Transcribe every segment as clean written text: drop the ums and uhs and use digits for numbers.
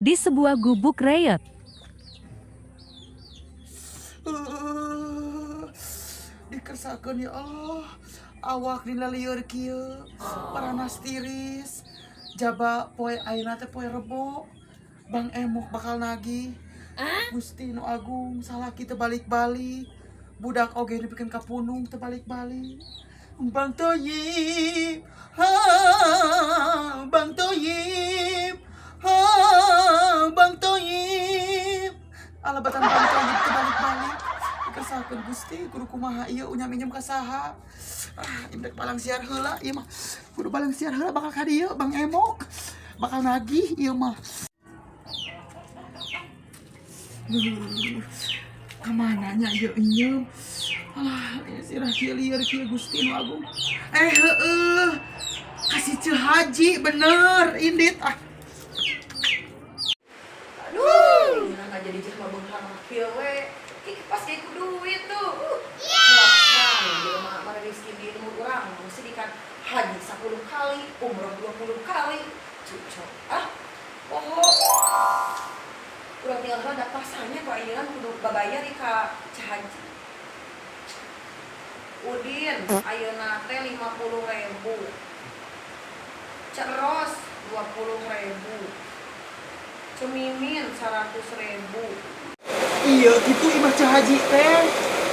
Di sebuah gubuk reyot. Dikersakeun ya Allah, awak dina lieur kieu, paranas tiris, jaba poe ayeuna teh poe Rebo, Bang Emok bakal nagih. Gusti nu agung, salaki teu balik-balik, budak oge dipikeun ka punung teu balik-balik. Bang Toyib, ha, Bang Toyib, ha, Bang Toyib. Alabatan Bang Toyib teu balik-balik. Dikersakakeun Gusti, kudu kumaha ieu, unyam inyam ka saha? Ah, ieu rek balang siar heula ieu mah. Kudu balang siar heula, bakal ka dieu Bang Emok. Bakal nagih ieu mah. Kemana nya ieu inyeum? Alah, ieu sirah kieu lieur kieu, Gusti nu agung. Eh, heueuh. Kasih Ceu Haji bener indit ah. Aduh, nggak jadi jelema beunghar mah kieu we. Ih, pas kayak ku duit tuh. Yeah. Jelema mana miskin di lembur urang, mesti dikan haji 10 kali, umroh 20 kali. Cucok. Ah, poho. Urang tinggal heula daftar pasangnya ku ayeuna kudu babayar di ka Ceu Haji. Udin, ayeuna teh 50.000. Ceros 20.000. Cemimin 100.000. Iya gitu imah Ceu Haji teh.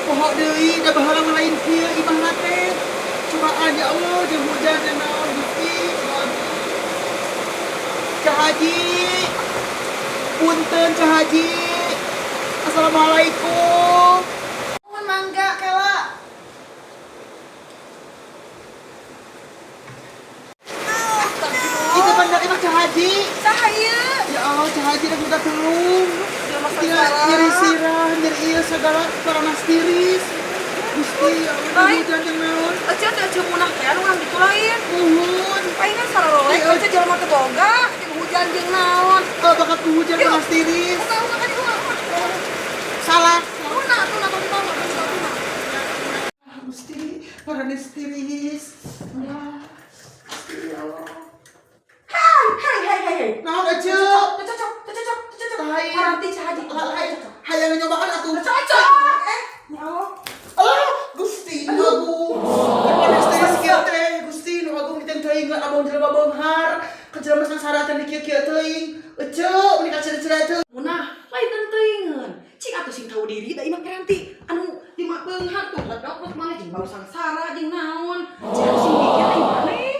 Poho deui, da baheula mah lain kieu imahna teh. Cobaan ya Allah, jeung hujan jeung naon, Gusti. Ceu Haji. Punten, Ceu Haji. Assalamualaikum. Mohon mangga kela. Itu bener imah Ceu Haji. Saha ieu? Ya Allah, Ceu Haji rek minta tulung. Jelema Tinggal sangsara. Nyeri sirah, nyeri ieu segala, paranas tiris. Gusti, ya Allah, Baik. hujan jeung naon. Ece teh ece munah teh anu urang ditu lain. Muhun. Palingan saroleh Iya. ece jelema teu boga, jeung hujan jeung naon. Oh, bakal ku hujan Yuk. panas tiris. Buka buka kan ieu. Salah. Tuna tuna tong dibawa tong dibawa tuna. Ah, Gusti, paranas tiris. Ya. Gusti, ya Allah. Hai hai hai hai. Naon ece? Teu cocok, teu cocok, teu cocok. Lain. Paranti Ceu Haji. Lain. Hayang nyobaan atuh. Teu cocok. Eh, ya Allah. Alah, Gusti nu agung. Panas tiris kieu teh, Gusti nu agung diteng teuing abang jelema beunghar. Ka jelema sangsara teh kieu-kieu teuing. Ece, meuni kacira-cira teu. Munah, lain teuingeun. Cik atuh sing tahu diri da imah paranti anu lima beunghar tuh ledok maneh jeung baru sangsara jeung naon. Cik atuh sing mikir ai maneh.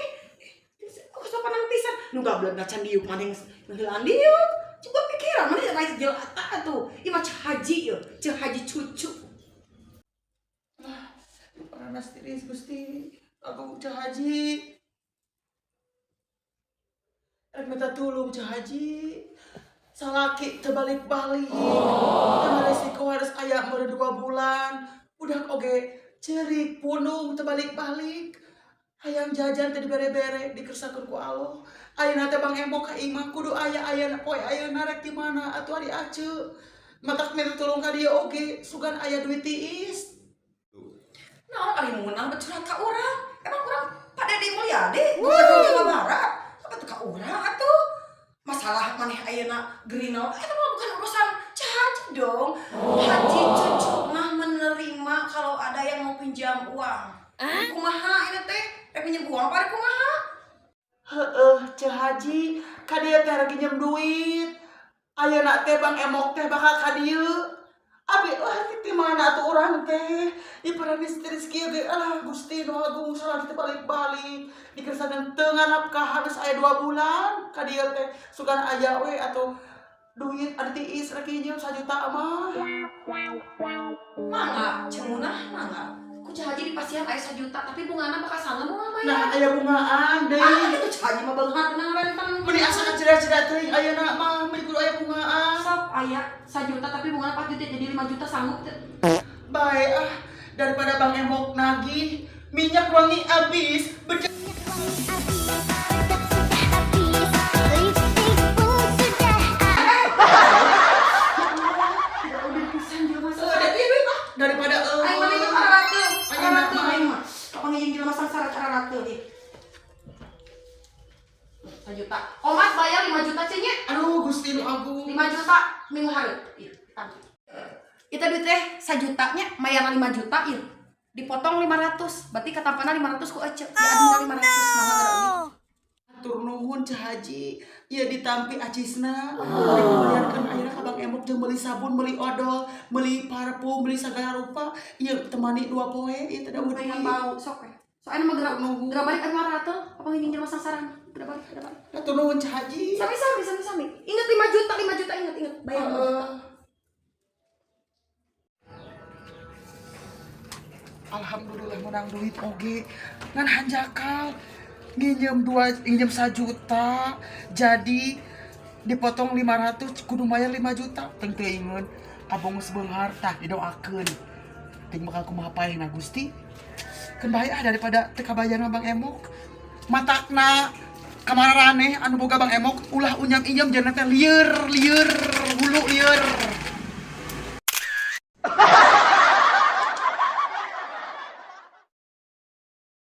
Aku sopanan pisan nu gablek can diuk maneh ngeheulaan diuk. Coba pikiran maneh lain jelata atuh. Imah Ceu Haji ieu, Ceu Haji cucu. Panas tiris, Gusti. Agung Ceu Haji. Rek minta tulung, Ceu Haji. Salaki teu balik-balik. Karena resiko harus aya meureun 2 bulan. Budak oge cerik punung teu balik-balik. Hayang jajan teu dibere-bere, dikersakeun ku Allah. Ayeuna teh Bang Emok ka imah kudu aya ayeuna poe ayeuna, rek di mana atuh ari Aceu? Matak minta tulung ka dieu oge, sugan aya duit tiis. Naon ari munah bet curhat ka urang? Emang urang Pak Deddy Mulyadi, gubernur Jawa Barat. Apa tuh ka urang atuh? Masalah maneh ayeuna gering naon? Eta mah bukan urusan Ceu Haji dong. Haji cucu mah menerima kalau ada yang mau pinjam uang. Kumaha ini teh? Rek pinjam uang apa rek kumaha? Heeh, Ceu Haji, ka dieu teh rek nginjem duit. Ayeuna teh Bang Emok teh bakal ka dieu. Abi wah di mana atuh urang teh? Ieu paranis tiris kieu ge, alah Gusti nu agung, salah teu balik-balik. Dikersakeun teu nganapkah geus aya 2 bulan ka dieu teh. Sugan aya we atuh duit anu tiis, rek nginjem 1 juta mah. Mangga, Ceu Munah, mangga. Ku Ceu Haji dipasihan aya 1 juta, tapi bungana bakal sanggup moal bayar? Nah, aya bungaan Ah, deui. itu Ceu Haji mah beunghar tenang renten. Meuni asa kacira-cira teuing ayeuna mah, meuni kudu aya bungaan. Sok aya 1 juta tapi bungana 4 juta jadi 5 juta, sanggup teu? Baik ah, daripada Bang Emok nagih, minyak wangi habis, Minyak wangi habis, bedak sudah habis, lipstik pun sudah Tidak udah pisan jelema Eh, sangsara. Ieu duit ah. Daripada Aing mah itu cararatuh. Ayeuna Cararatuh mah. Aing mah. Kapan jeung jelema sangsara cararatuh ieu. 1 juta. Omat bayar 5 juta cenah. Aduh, Gusti nu agung. Abung. 5 juta minggu hareup. Ieu, tampi. Itu duit teh 1 juta nya, mayarna 5 juta ieu. Dipotong 500, berarti katampana 500 ku ece. Ya admin 500 mangga geura uih. Hatur nuhun, Ceu Haji. Ieu ditampi acisna. Rek dibayarkeun ayeuna ka Bang Emok jeung meuli sabun, meuli odol, meuli parfum, meuli sagala rupa. Ieu temani 2 poe ieu teh da Pengen duit. Bau sok we. Soalnya mah geura geura balik anu 500 apa ngijin jelema sangsarana. Geura balik, geura balik. Hatur nuhun, Ceu Haji. Sami sami sami sami. Ingat 5 juta, 5 juta, ingat ingat. Bayar 5 juta. Heeh. Alhamdulillah menang duit oge, ngan hanjakal nginjem dua, nginjem 1 juta jadi dipotong 500, kudu bayar 5 juta. Teng teuingeun abong geus beunghar. Tah, didoakeun ting bakal kumaha paehna Gusti. Keun bae ah, daripada teu kabayar mah. Bang Emok matakna kamaraneh anu boga Bang Emok ulah unyam inyam, jangan teh lieur lieur hulu lieur.